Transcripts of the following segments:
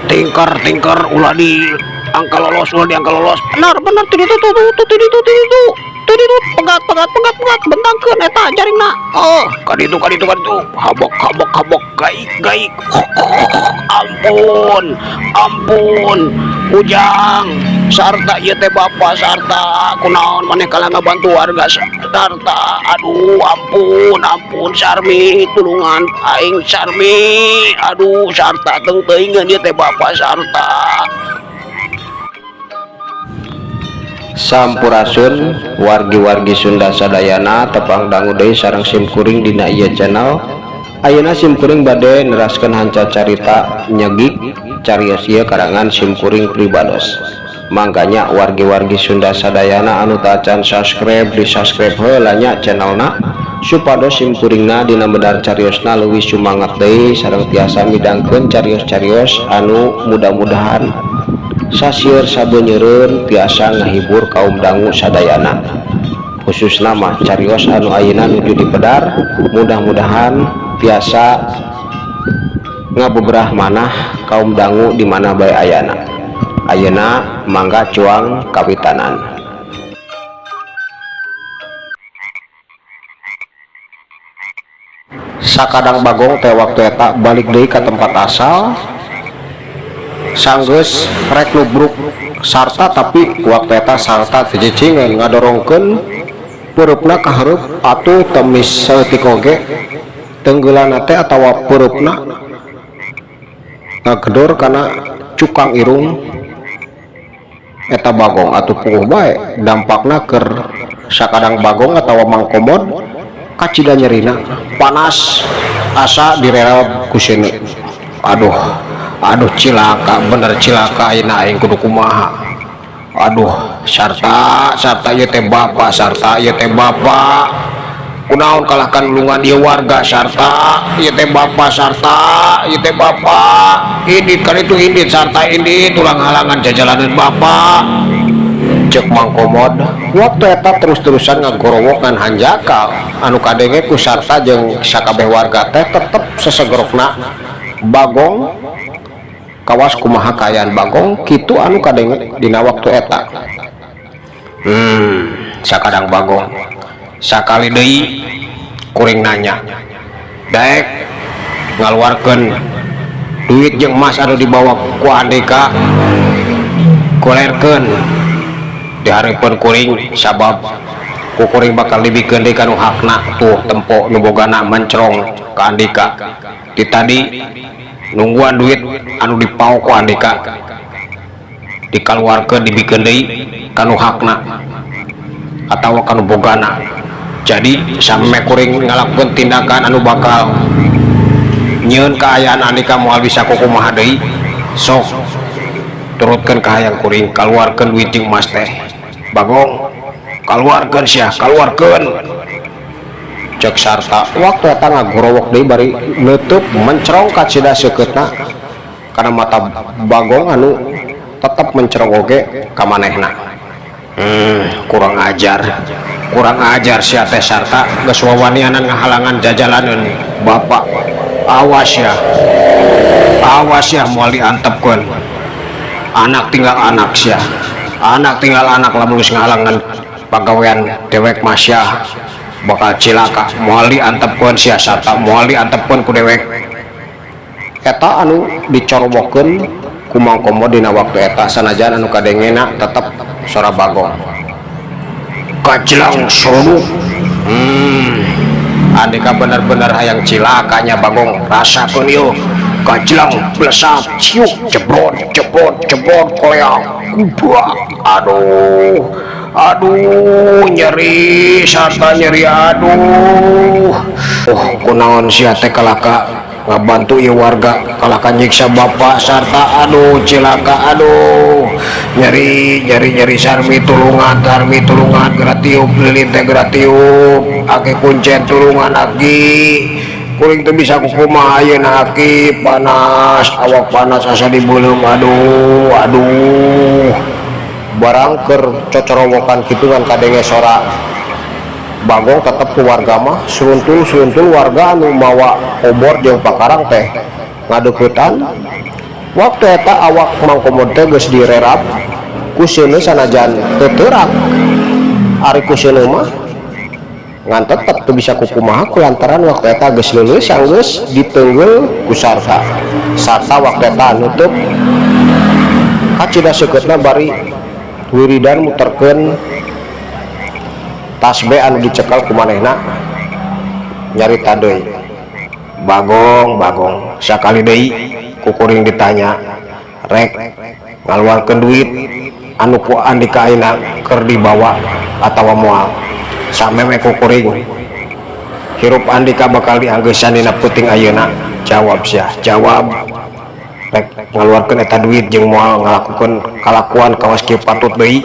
Tingker tingker, ulah di angka lolos, ulah di angka lolos. Benar benar, tuh itu tuh tuh tuh itu tuh itu tuh itu, pegat pegat pegat pegat, bentangkeun eta jaringna. Oh, kaditu kaditu kaditu, habok habok habok, gaik gaik. Ampun ampun, Ujang sarta, ieu teh bapak sarta. Kunaon maneh kalah ngabantu warga, sarta? Aduh, ampun ampun, Sarmi, tulungan aing, Sarmi. Aduh, sarta, teu teuingeun ieu teh bapak sarta. Sampurasun wargi-wargi Sunda sadayana, tepang dangu deui sareng simkuring dina ieu channel. Ayeuna simkuring bade neraskeun hanca carita nyegik carios ieu karangan simkuring pribados. Mangkanya wargi-wargi Sunda sadayana anu tacan subscribe, di subscribe heula nya channelna, supados simkuringna dina medar cariosna leuwih sumangat deui sareng tiasa midangkeun carios-carios anu mudah-mudahan sasieur sabeunyereun tiasa ngahibur kaum dangu sadayana, khususna mah carios anu ayeuna nuju dipedar, mudah-mudahan tiasa ngabeberah manah kaum dangu di mana bae ayana. Ayeuna mangga cuang kawitanan. Sakadang Bagong teh waktu eta balik deui ka tempat asal, sanggeus rek nubruk Sarta, tapi waktu eta Sarta teu cicingeun, ngadorongkeun peureupna ka hareup. Atuh temis saeutik oge tenggeulana teh atawa peureupna ngagedor kana cukang irung eta Bagong. Atuh puguh bae dampakna keur Sakadang Bagong atawa Mang Komod, kacida nyerina panas asa direlap ku seuneu. Aduh aduh, cilaka bener cilaka, ayeuna aing kudu kumaha? Aduh, Sarta sarta, ieu teh bapak sarta, ieu teh bapak. Kunaon kalahkan nulungan ieu warga, Sarta? Ieu teh bapak sarta, ieu teh bapak. Indit kan itu, indit sarta, indit, tulang halangan jajalanan bapak, cek Mang Komod waktu eta terus-terusan ngagorowok ngan hanjakal anu kadenge ku Sarta jeung sakabeh warga teh tetep sesegerokna Bagong. Kawas kumaha kaayaan Bagong kitu anu kadenge dina waktu eta. Sakadang Bagong, sakali deui kuring nanya, daek ngaluarkeun duit jeung emas anu dibawa ku Andika, kulerkeun dihareupeun kuring, sabab ku kuring bakal dibikeun deui kanu hakna. Tuh tempo nu bogana mencrong ka Andika. Di tadi nungguan duit anu dipau ku Andika dikaluarkeun, dibikeun deui kanu hakna atawa kanu bogana. Jadi sampe kuring ngalakukeun tindakan anu bakal nyieun kaayaan Andika moal bisa kukumaha deui, sok turutkeun kahayang kuring, kaluarkeun duit jeung emas teh. Bagong, kaluarkeun sia, kaluarkeun, cek Sarta waktu eta ngagorowok deui bari neutup mencrong kacida seukeutna kana mata Bagong anu tetep mencrong oge ka manehna. Kurang ajar, kurang ajar sia teh Sarta, geus wawanianan ngahalangan jajalaneun bapak. Awas ya, awas ya, moal diantepkeun. Anak tinggal anak sia, anak tinggal anak, lamun geus ngahalangan pagawean dewek mah sia. Bakal cilaka moal diantepkeun sia sarta moal diantepkeun ku dewek. Eta anu dicorowokeun ku Mang Komo dina waktu eta sanajan anu kadengena tetep sora Bagong. Kajelang soruduk. Andika bener-bener hayang cilaka nya Bagong, rasakeun ieu. Kajelang blesap ciuk jebrot jebrot jebrot koleak kubak. Aduh aduh, nyeri sarta nyeri, aduh. Oh, kunaon sia teh kalaka ngabantu ieu warga, kalaka nyiksa bapak sarta, aduh cilaka, aduh nyeri nyeri nyeri. Sarmi tulungan, Sarmi tulungan, geura tiup lilin teh, geura tiup. Aki kuncen tulungan, aki kuring teu bisa kukumaha ayeuna, aki panas, awak panas asa dibeuleum, aduh aduh. Barang keur cocorowokan kitu ngan kadenge sora Bagong tetep ku warga mah seruntul-seruntul. Warga anu mawa obor jeung pakarang teh ngadeuketan. Waktu eta awak Mang Komod teh geus direrab ku seuneu, sanajan teu teurak ari ku seuneu mah ngan tetep teu bisa kukumaha kulantaran waktu eta geus leuleus, geus diteunggul ku Sarta. Sarta waktu eta nutup kacida seukeutna bari wiridan muterkeun tasbeh anu dicekel ku manehna. Nyarita deui, "Bagong, Bagong, sakali deui ku kuring ditanya rek ngaluarkeun duit anu ku andika ayeuna keur dibawa atawa moal, sameme ku kuring hirup andika bakal dianggeusan dina peuting ayeuna. Jawab sia, jawab, rek ngaluarkeun eta duit jeung moal ngalakukeun kalakuan kawas kieu patut deui?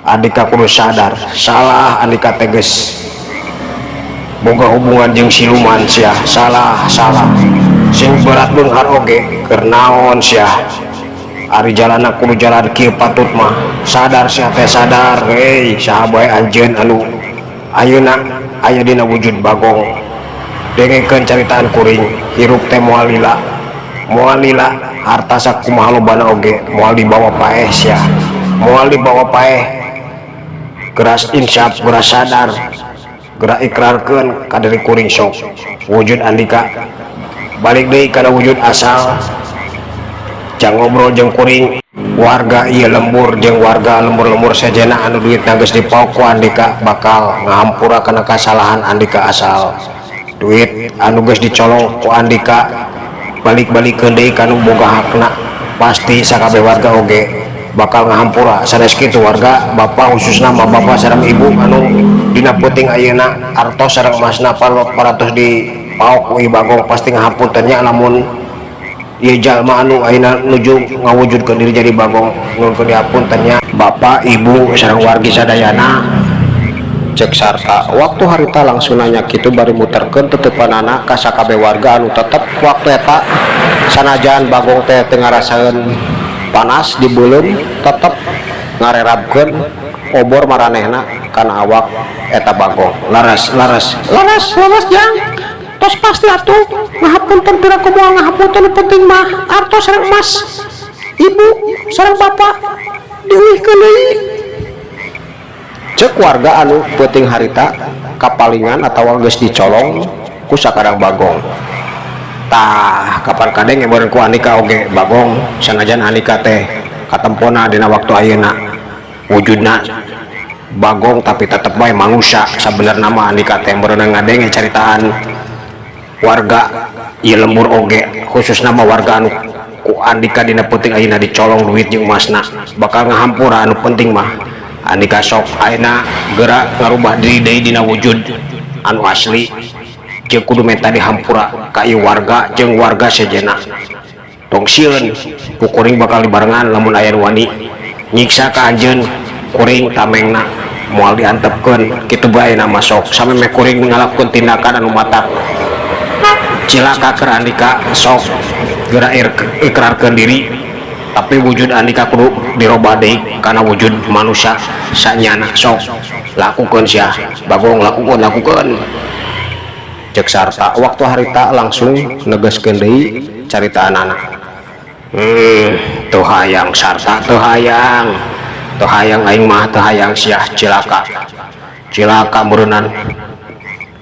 Andika kudu sadar salah. Andika teh geus boga hubungan jeung siluman sia. Salah, salah sing berat beunghar oge. Keur naon sia? Ari jalanna kudu jalan kieu patut mah. Sadar sia teh, sadar. Hei, saha bae anjeun anu ayeuna aya dina wujud Bagong, dengekeun caritaan kuring. Hirup teh moal lila, moal lila. Harta sakumaha lobana oge moal dibawa paeh sia, moal dibawa paeh. Geura insaf, geura sadar, geura ikrarkeun ka diri kuring. Sok wujud andika balik deui kana wujud asal, jang ngobrol jeung kuring. Warga ieu lembur jeung warga lembur-lembur sejenna anu duitna geus dipaok ku andika bakal ngahampura kana kasalahan andika, asal duit anu geus dicolong ku andika balik-balikeun deui ka nu boga hakna. Pasti sakabeh warga oge bakal ngahampura." Sanes kitu warga, bapak, khususna mah bapak sareng ibu anu dina peuting ayeuna artos sareng emasna parantos dipaok ku Ieu Bagong, pasti ngahampunten nya lamun ieu jalma anu ayeuna nuju ngawujudkeun diri jadi Bagong. Nuhunkeun dihapunten nya, bapak ibu sareng wargi sadayana, cek Sarta. Waktu harita langsung nanya kitu bari muterkeun tutupanana ka sakabeh warga anu tetep waktu eta sanajan Bagong teh teu ngarasaeun panas dibeuleum, tetep ngarerabkeun obor maranehna kana awak eta Bagong. "Laras, laras, Laras, laras jang, tos pasti atuh ngahapunten. Piraku moal ngahapunten, nu penting mah artos sareng emas ibu sareng bapak diuihkeun deui." Cek warga anu peuting harita kapalingan atawa geus dicolong ku sakarang Bagong. Tah, kapan kadenge meureun ku andika oge Bagong, sanajan andika teh katempona dina waktu ayeuna wujudna Bagong, tapi tetep bae manusia sabenerna mah. Andika teh meureun ngadenge caritaan warga ieu lembur oge, khususna mah warga anu ku andika dina peuting ayeuna dicolong duit jeung emasna, bakal ngahampura. Anu penting mah andika sok ayeuna geura ngarubah diri deui dina wujud anu asli jeung kudu menta dihampura ka ieu warga jeung warga sejenna. Tong sieun, ku kuring bakal dibarengan. Lamun aya nu wani nyiksa ka anjeun, kuring tamengna moal diantepkeun. Kitu bae ayeuna mah. Sok samemeh kuring ngalakukeun tindakan anu matak cilaka keur andika, sok geura ikrarkeun diri, tapi wujud andika kudu dirobah deui kana wujud manusia sanyana. Sok lakukeun sia Bagong, lakukeun, lakukeun," cek Sarta. Waktu harita langsung negaskeun deui caritaanana. Teu hayang Sarta, teu hayang, teu hayang aing mah, teu hayang sia cilaka, cilaka meureunan."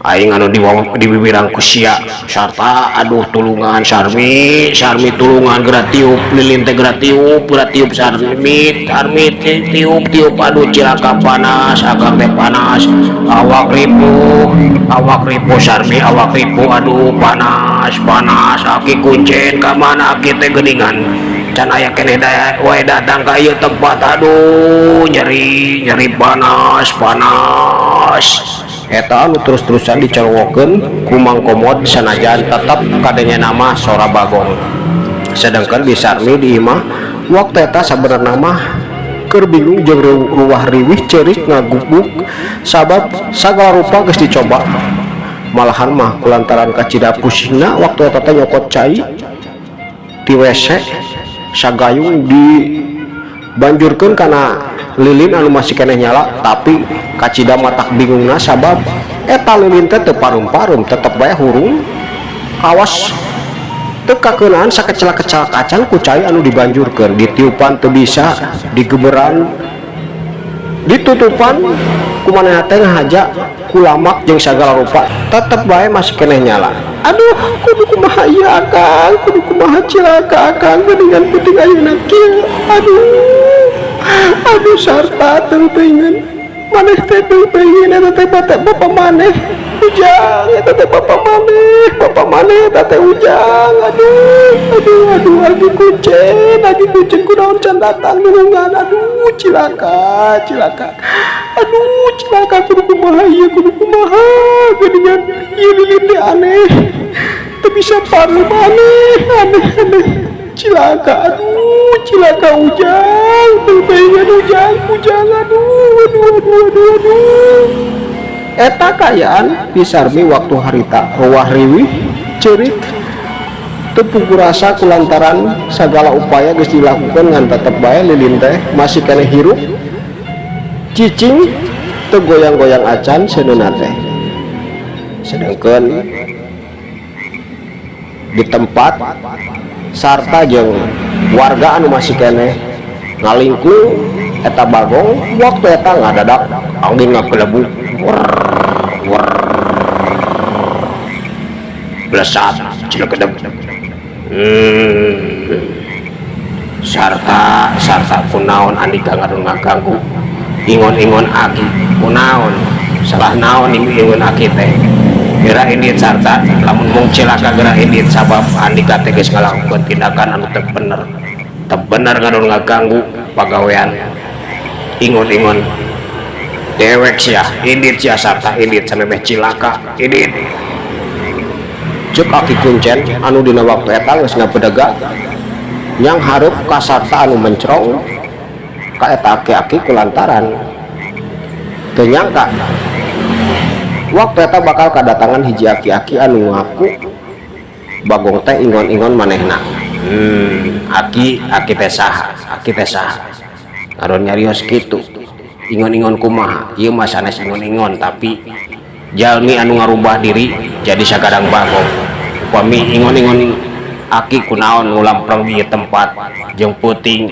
Aing anu diwiwirang ku sia Sarta. Aduh, tulungan Sarmi, Sarmi, tulungan. Geura tiup lilin teh, geura tiup, geura tiup. Sarmi, Sarmi, tiup, tiup. Aduh, cilaka, panas akang teh, panas, awak ripuh, awak ripuh, Sarmi, awak ripuh. Aduh, panas, panas. Aki kuncen ka mana? Aki teh geuningan can aya keneh wae datang ka ieu tempat. Aduh, nyeri, nyeri, panas, panas. Eta anu terus-terusan dicarowokeun ku Mang Komod, sanajan tetep kadengena mah sora Bagong. Sedangkan Bi Sarmi di imah waktu eta sabenerna mah keur bingung jeung ruwah riwih, ceurik ngaguguk, sabab sagala rupa geus dicoba. Malahan mah kulantaran kacida pusingna, waktu eta teh nyokot cai ti WC sagayung dibanjurkeun kana lilin anu masih keneh nyala, tapi kacida matak bingungna sabab eta lilin teh teu parum-parum, tetep bae hurung, kawas teu kakeunaan sakecelak-kecelak acan ku cai anu dibanjurkeun. Ditiupan teu bisa, digeberan, ditutupan ku manehna teh, ngahaja ku lamak jeung sagala rupa, tetep bae masih keneh nyala. Aduh, kudu kumaha ieu akang? Kudu kumaha? Cilaka akang, geuningan peuting ayeuna kieu. Aduh, aduh, Sarta, teuing maneh teh, teuing eta teh bata bapa maneh Ujang, eta teh bapa maneh, bapa maneh eta teh Ujang. Aduh, aduh, aduh, lagi kucing, lagi kucing, kunaon can datang nulungan? Aduh, cilaka, cilaka, aduh, cilaka. Kudu kumaha ieu? Kudu kumaha? Geuningan ieu lilin teh aneh, teu bisa pareum, aneh, aneh, aneh. Cilaka, aduh, cilaka. Ujang, teuingan Ujang, Ujang. Aduh, aduh, aduh, aduh, aduh. Eta kaayaan Bi Sarmi waktu harita, ruwah riwih, ceurik teu puguh rasa kulantaran sagala upaya geus dilakukan ngan tetep bae lilin teh masih keneh hirup, cicing, teu goyang-goyang acan seuneuna teh. Sedangkan di tempat Sarta jeung warga anu masih keneh ngalingkung eta Bagong, waktu eta ngadadak angin ngagelebug, wer wer, Blesat, cilekedeg. Sarta, Sarta, kunaon andika ngadon ngaganggu ingon-ingon aki? Kunaon? Salah naon ingon aki teh? Geura indit, Sarta. Lamun mung cilaka, geura indit, sabab andika teh geus ngalakukeun tindakan anu teu bener, teu bener ngadon ngaganggu pagawean ingon-ingon dewek sia. Indit sia, Sarta, indit samemeh cilaka, indit. Cek Aki Kuncen anu dina waktu eta geus ngabedega yang hareup ka Sarta anu mencrong ka eta aki-aki, kulantaran teu nyangka waktu eta bakal kadatangan hiji aki-aki anu ngaku Bagong teh ingon-ingon manehna. Aki, aki teh saha? Aki teh saha ngadon nyarios kitu? Ingon-ingon kumaha? Ieu mah sanes ingon-ingon, tapi jalmi anu ngarubah diri jadi sagadang Bagong. Upami ingon-ingon aki, kunaon ngulampreng di ieu tempat jeung peuting?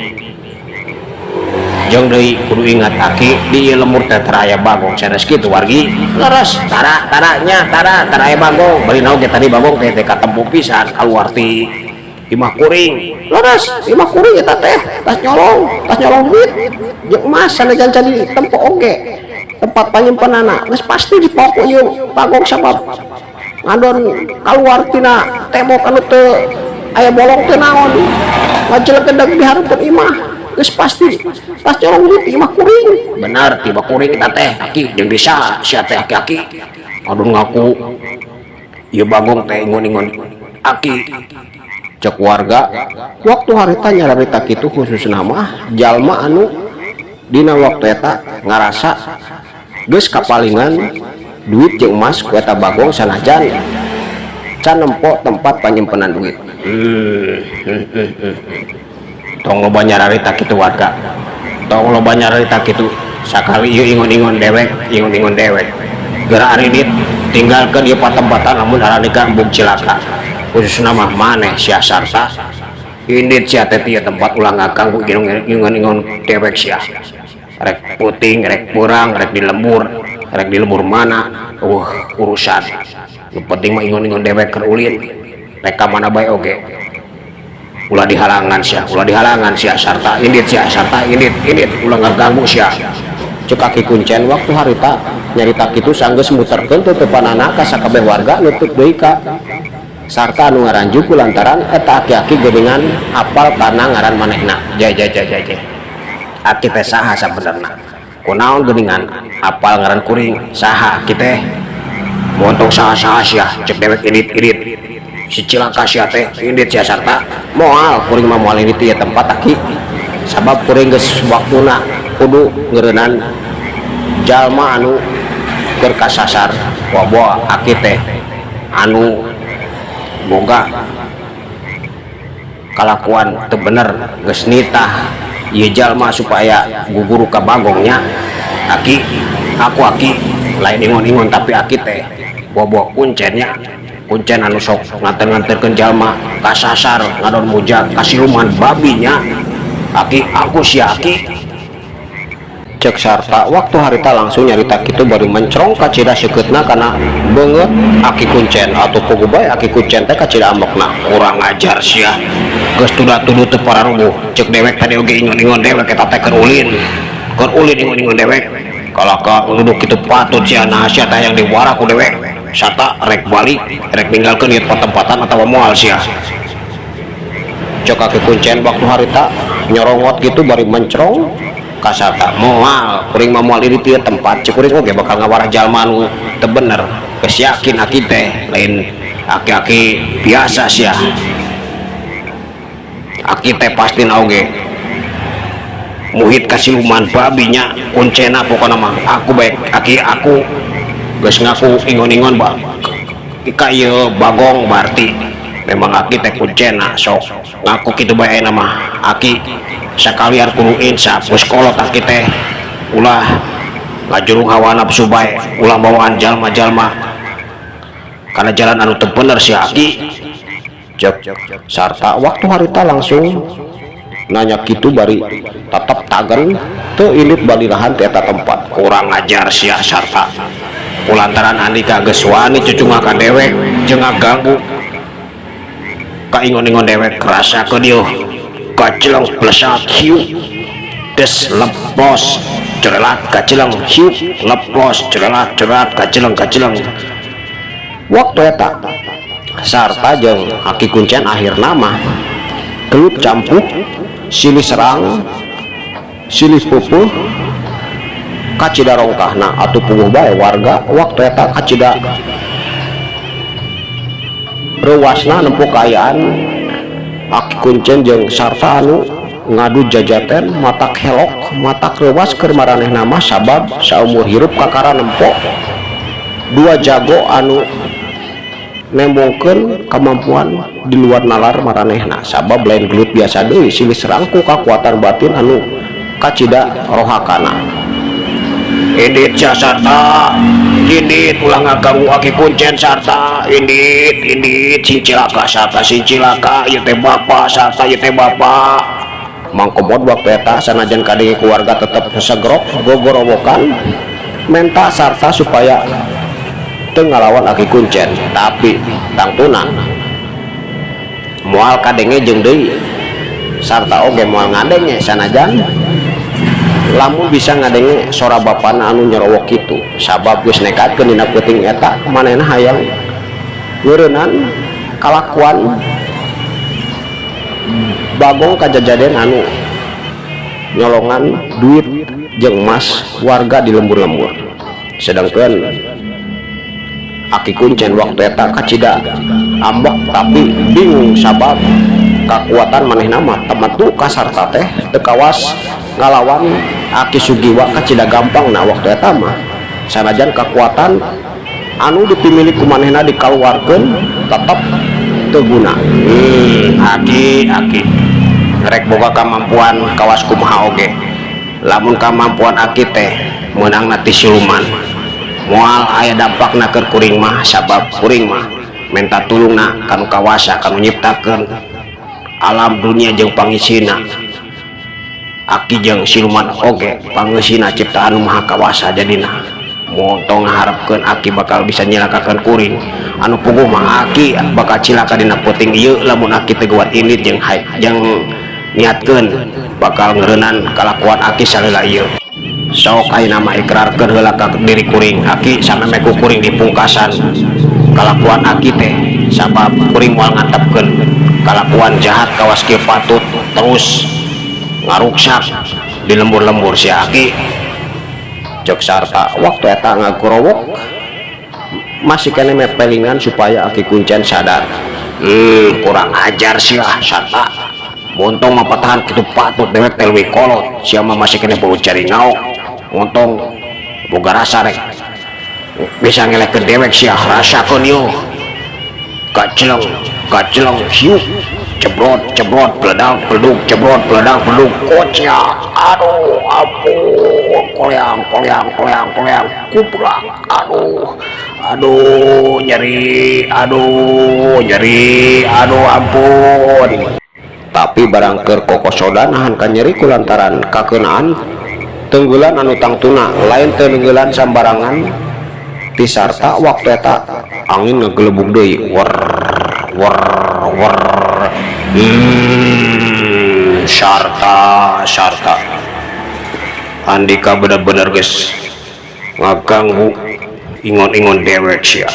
Jeung deui kudu ingat, aki, di ieu lembur teh tara aya Bagong. Sanes kitu, wargi? Leres, tara, tara nya, tara, tara aya Bagong. Bari naon ge tadi Bagong teh teh katempo pisan kaluar ti imah kuring. Leres, imah kuring eta teh tas nyolong, tas nyolong duit jeung emas. Sanajan can ditempo oge tempat panyimpenana, geus pasti dipoko ieu Bagong, sabab ngadon kaluar tina tembok anu teu aya bolong teu naon, ngajilegedeg di hareupeun imah, geus pasti tas nyolong duit di imah kuring. Bener, ti imah kuring eta teh, aki. Jeung bisa sia teh, aki-aki, ngadon ngaku ieu Bagong teh ingon-ingon aki. Cek warga waktu harita nyararita kitu, khususna mah jalma anu dina waktu eta ngarasa geus kapalingan duit jeung emas ku eta Bagong sanajan can nempo tempat panyimpenan duit. Tong loba nyararita kitu, warga, tong loba nyararita kitu. Sakali ieu ingon-ingon dewek, ingon-ingon dewek. Geura aridit, tinggalkeun ieu patempatan, lamun aranika embung cilaka, khususna mah maneh sia, Sarta. Indit sia teh ti tempat, ulah ngaganggu ingon-ingon dewek sia, rek peuting rek beurang rek di lembur. Rek di lembur mana urusan. Nu penting mah ingon-ingon dewek keur ulin. Rek ka mana bae oge. Ulah dihalangan sia, ulah dihalangan sia sarta indit sia, sarta indit, indit ulah ngaganggu sia. Cek Aki Kuncen waktu harita nyarita kitu sanggeus muterkeun teuteupanana ka sakabeh warga nutup deui ka sarta anu ngaranjug kulantaran eta aki-aki geuningan apal kana ngaran manehna. Jai jai jai jai jai. Aki teh saha sabenerna? Kunaon geuningan apal ngaran kuring? Saha aki teh? Montong saha-saha sia, cek dewek indit-indit. Si cilaka sia teh, indit sia sarta. Moal kuring mah moal indit ieu tempat aki. Sabab kuring geus waktuna kudu ngeureunnan jalma anu keur kasasar boa aki teh anu boga kalakuan teu bener geus nitah ieu jalma supaya guguru ka bagongnya. Aki, aku aki lain ingon-ingon tapi aki teh boa-boa kuncennya. Kuncen anu sok nganter-nganterkeun jalma kasasar ngadon mujag ka siluman babinya. Aki, aku sia aki. Cek sarta waktu harita langsung nyarita kitu bari mencrong kacida seukeutna kana beungeut Aki Kuncen atau puguh bae Aki Kuncen teh kacida ambekna. Kurang ajar sia, geus tuda-tuduh teu pararubuh. Cek dewek tadi oge ingon-ingon dewek eta teh keur ulin, keur ulin ingon-ingon dewek. Kalaka nuduh kitu patut sia, nah sia teh yang diwara ku dewek. Sarta rek balik, rek ninggalkeun ieu patempatan atawa moal sia? Cek Aki Kuncen waktu harita nyorongot gitu bari mencrong ka sarta. Moal kuring mah moal di ieu tempat, cek kuring oge bakal ngawarah jalma anu teu bener. Geus yakin aki teh lain aki-aki biasa sia. Aki teh pastina oge muhit ka siluman babinya kuncena. Pokona mah aku baik aki, aku geus ngaku ingon-ingon ba ka ieu bagong, berarti memang aki teh kuncena. Sok ngaku kitu bae ayeuna mah aki sakalian kudu insaf. Geus kolot aki teh, ulah ngajurung hawa nafsu bae, ulah bawaan jalma-jalma kana jalan anu teu bener si aki. Cek sarta waktu harita langsung nanya kitu bari tetep tagen teu indit balirahan ti eta tempat. Kurang ajar sia sarta, kulantaran andika geus wani cucungah ka dewek jeung ngaganggu ka ingon-ingon dewek, rasakeun ieu. Kaceleng plesat hiu des lepos cerelat kaceleng hiu lepos cerelat cerelat kaceleng kaceleng. Waktu eta sarta jeung Aki Kuncen akhirna mah gelut campuh, silih serang silih pupuh, kacida rongkahna atuh puguh bae warga waktu eta kacida reuasna nempo kaayaan Aki Kuncen jeung sarta anu ngadu jajaten. Matak helok, matak reuas keur maranehna mah, sabab saumur hirup kakara nempo dua jago anu nembongkeun kemampuan di luar nalar maranehna, sabab lain gelut biasa deui, silih serang ku kakuatan batin anu kacida rohakana. Indit sia sarta, indit, ulah ngaganggu Aki Kuncen sarta, indit, indit, sing cilaka sarta, sing cilaka, ieu teh bapa sarta, ieu teh bapa. Mang Komod waktu eta sanajan kadenge keluarga tetep segrok gogorowokan menta sarta supaya teu ngalawan Aki Kuncen, tapi tangtuna moal kadenge jeung deui sarta oge moal ngadenge, sanajan lamun bisa ngadenge sora bapana anu nyerowok kitu, sabab geus nekadkeun dina peuting eta manehna hayang ngeureunnan kalakuan Bagong kajajaden anu nyolongan duit jeung emas warga di lembur-lembur. Sedangkan Aki Kuncen waktu eta kacida ambek tapi bingung, sabab kakuatan manehna mah temetu ka sarta teh teu kawas ngalawan Aki Sugiwa kacida gampang. Nah, waktu eta mah sanajan kakuatan anu dipimilik ku manehna dikaluarkeun tetep teu guna. Aki, aki rek boga kamampuan kawas kumaha oge, lamun kamampuan aki teh meunangna ti siluman moal aya dampakna keur kuring mah, sabab kuring mah menta tulungna kanu kawasa, kanu nyiptakeun alam dunia jeung pangisina. Aki jeung siluman oge pangeusina ciptaan Maha Kawasa, jadina Montong ngaharepkeun aki bakal bisa nyilakakeun kuring, anu puguh mah aki bakal cilaka dina peuting ieu lamun aki teu geuwat indit jeung jeung niatkeun bakal ngeureunnan kalakuan aki salila ieu. Sok ayeuna mah ikrarkeun heula ka diri kuring aki, samemeh ku kuring dipungkasan kalakuan aki teh, sabab kuring moal ngantepkeun kalakuan jahat kawas kieu patut terus ngaruksak di lembur-lembur si aki, cek Sarta. Waktu eta ngagorowok masih keneh mepelingan supaya Aki Kuncen sadar. Kurang ajar sia, Sarta. Montong mah patahan kitu patut, dewek teh leuwih kolot, sia mah masih keneh bau cari ngaok. Montong boga rasa rek bisa ngelehkeun dewek sia, rasakeun yo. Kaceleng, kaceleng, hiuk, cebrot, cebrot, peledak peleduk, cebrot, peledak peleduk, kocak, aduh, ampun, koleang, koleang, koleang, koleang, kubrak, aduh, aduh, nyeri, aduh, nyeri, aduh, ampun. Tapi barang keur kokosodan nahan kanyeri kulantaran kakeunaan tenggelan anu tangtuna lain tenggelan sambarangan ti Sarta, waktu eta angin ngegelebug deui, wer wer wer. Sarta, Sarta, Andika bener-bener geus ngaganggu ingon-ingon dewek sia.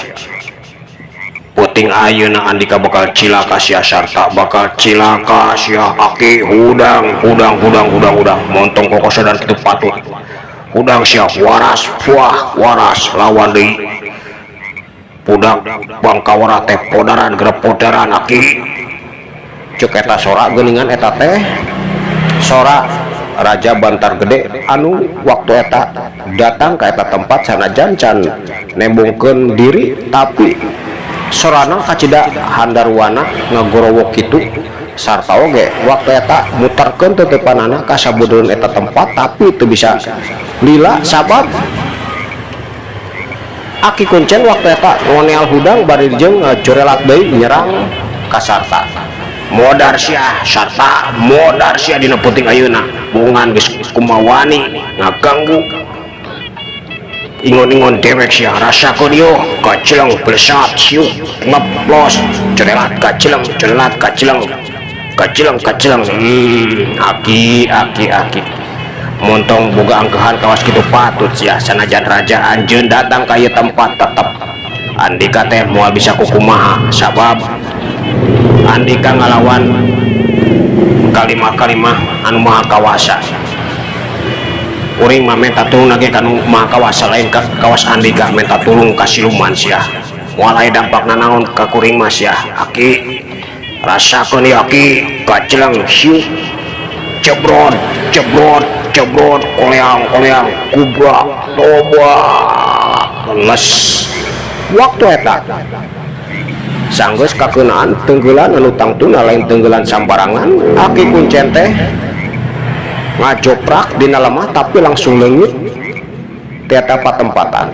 Peuting ayeuna Andika bakal cilaka sia, Sarta, bakal cilaka sia. Aki hudang, hudang, hudang, hudang, hudang. Montong kokosodan kitu patut, hudang sia, waras, wah, waras. Lawan deui budak bangkawara teh, podaran gerep podaran aki, cek eta sora geuningan. Eta teh sora Raja Bantar Gede anu waktu eta datang ke eta tempat. Sanajan can nembongkeun diri, tapi sorana kacida handarwana ngagorowok kitu. Sarta oge waktu eta muterkeun teuteupanana ka sabudeureun eta tempat, tapi teu bisa lila sabab Aki Kuncen waktu eta ngoneal hudang bari jeung jorelat deui nyerang ka Sarta. Modar sia, Sarta, modar sia dina peuting ayeuna. Bongan geus kumawani ngaganggu ingon-ingon dewek sia, rasakeun yo. Kaceleng, blesat, siuk, ngeplos, jorelat, kaceleng, jorelat, kaceleng, kaceleng, kaceleng. Aki, aki, aki, montong boga angkehan kawas kitu patut sia. Sanajan raja anjeun datang ka ieu tempat, tetep Andika teh moal bisa kukumaha, sabab Andika ngalawan kalimah-kalimah anu maha kawasa. Kuring mah minta tulung lagi kanu maha kawasa, lain ka kawas Andika minta tulung ka siluman sia. Moal aya dampakna naon ka kuring mah sia. Aki, rasakeun ieu aki. Kaceleng, siuk, cebrot, cebrot, cebrot, koleang, koleang, kubrak, toba, les. Waktu eta sanggeus kakeunaan tenggelan anu tangtuna lain tenggelan sambarangan, Aki Kuncen teh ngajoprak dina lemah tapi langsung leungit ti eta patempatan.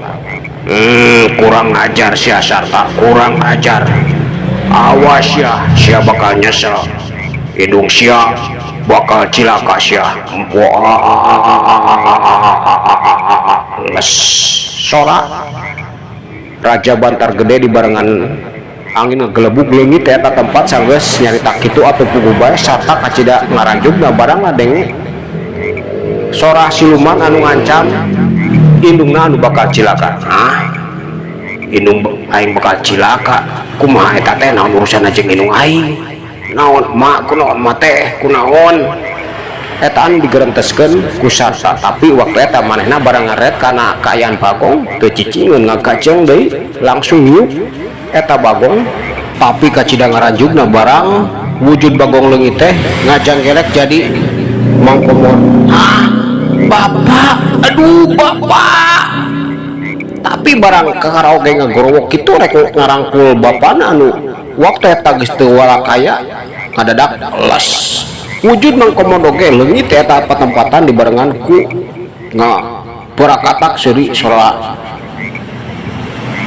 Kurang ajar sia, Sarta, kurang ajar. Awas ya, sia bakal nyesel, indung sia bakal cilaka sia. Wah, les. Sora Raja Bantar Gede dibarengan angin ngegelebug leungit eta tempat. Sanggeus nyarita kitu atuh puguh bae Sarta kacida ngaranjubna barang ngadenge sora siluman anu ngancam indungna anu bakal cilaka. Ah, indung aing bakal cilaka kumaha eta teh? Naon urusan jeung indung aing? Naon, mak, kunaon, ma teh, kunaon? Eta anu digerenteskeun ku Sarta, tapi waktu eta manehna barang ngaret kana kaayaan Bagong teu cicingeun, ngagajeng deui, langsung niup eta Bagong, tapi kacida ngaranjubna barang wujud Bagong leungit teh ngajanggelek jadi Mangkomod. Ah, bapak, aduh, bapak. Tapi barang kakara oge ngagorowok kitu rek ngarangkul bapana anu waktu eta geus teu walakaya, ngadadak les, wujud Mangkomod oge leungit eta patempatan dibarengan ku ngaperakatak seuri sora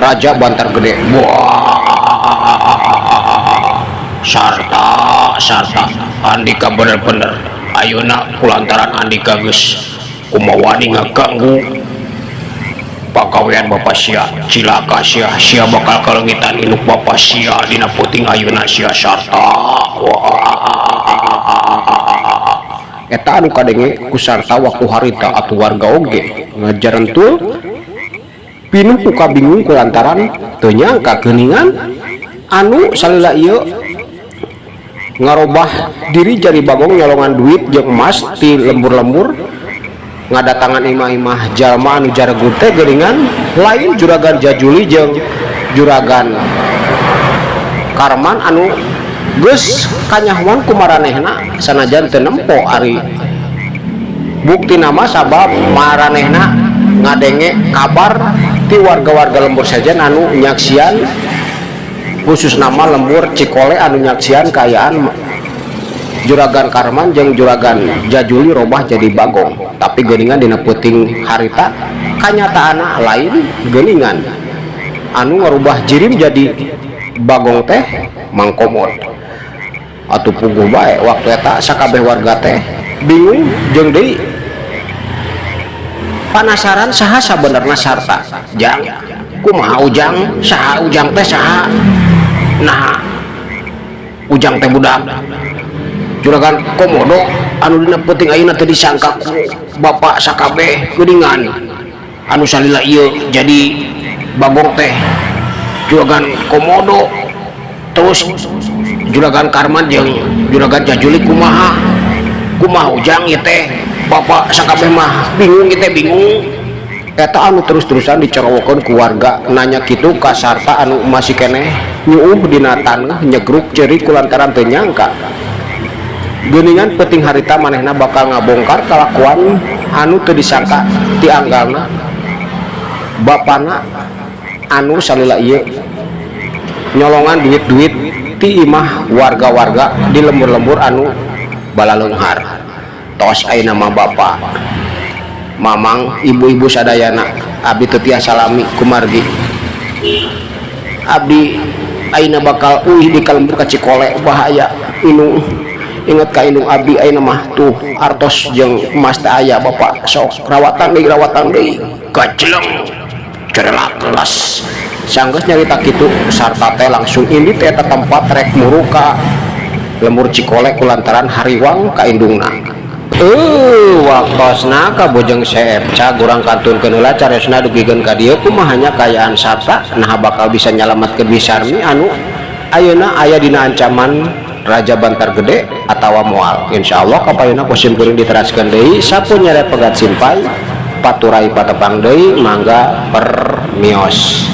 Raja Bantar Gede. Wah, Sarta, Sarta, Andika bener-bener ayeuna kulantaran Andika geus kumawani ngaganggu. Pagawean bapa sia, cilaka sia, sia bakal kaleungitan induk bapa sia dina peuting ayeuna sia Sarta. Eta anu kadenge ku Sarta waktu harita atuh warga oge ngajarentul pinuh ku kabingung kulantaran teu nyangka geuningan anu salila ieu ngarobah diri jadi bagong nyolongan duit jeung emas ti lembur-lembur ngadatangan imah-imah jalma anu jaregur teh geuningan lain Juragan Jajuli jeung Juragan Karman anu geus kanyahoan ku maranehna sanajan teu nempo ari bukti nama sabab maranehna ngadenge kabar ti warga-warga lembur sejen anu nyaksian khusus nama lembur Cikole anu nyaksian kaayaan Juragan Karman jeung Juragan Jajuli robah jadi bagong. Tapi geuningan dina peuting harita kanyataanna lain, geuningan anu ngarubah jirim jadi bagong teh Mang Komod. Atuh puguh bae waktu eta sakabeh warga teh bingung jeung deui panasaran saha sabenerna Sarta. Jang, kumaha Ujang? Saha Ujang teh, saha? Nah, Ujang teh budak Juragan Komodo anu dina peuting ayeuna teh disangka ku bapak sakabeh geuningan anu salila ieu jadi bagong teh Juragan Komodo. Terus Juragan Karman jeung Juragan Jajuli kumaha? Kumaha Ujang ieu teh? Bapak sakabeh mah bingung ieu teh, bingung. Eta anu terus-terusan dicorowokeun ku warga nanya kitu ka Sarta anu masih keneh nyuuh dina taneuh nyegruk ceurik kulantaran teu nyangka geuningan peuting harita manehna bakal ngabongkar kalakuan anu teu disangka ti anggalna bapana anu salila ieu nyolongan duit-duit ti imah warga-warga di lembur-lembur anu balaleunghar. Tos ayeuna mah bapa, mamang, ibu-ibu sadayana, abdi teu tiasa lami kumargi abdi ayeuna bakal uih di ka lembur ka Cikole. Bahaya indung, inget ka indung abdi. Ayeuna mah tuh artos jeung emas teh aya. Bapak sok rawatan deui, rawatan deui. Gajeleng cerelak kelas. Sanggeus nyarita kitu, Sarta teh langsung indit eta tempat rek muru ka lembur Cikole kulantaran hariwang ka indungna. Waktosna kabojeng CFC kurang kantunkeun heula cariosna dugikeun ka dieu. Kumaha nya kaayaan Sarta? Nah, bakal bisa nyalametkeun Bi Sarmi anu ayeuna aya dina ancaman Raja Bantar Gede atawa moal? Insyaallah kapayuna ku sim kuring diteraskeun deui. Sampun nyere pegat simpay paturai patepang deui, mangga permios.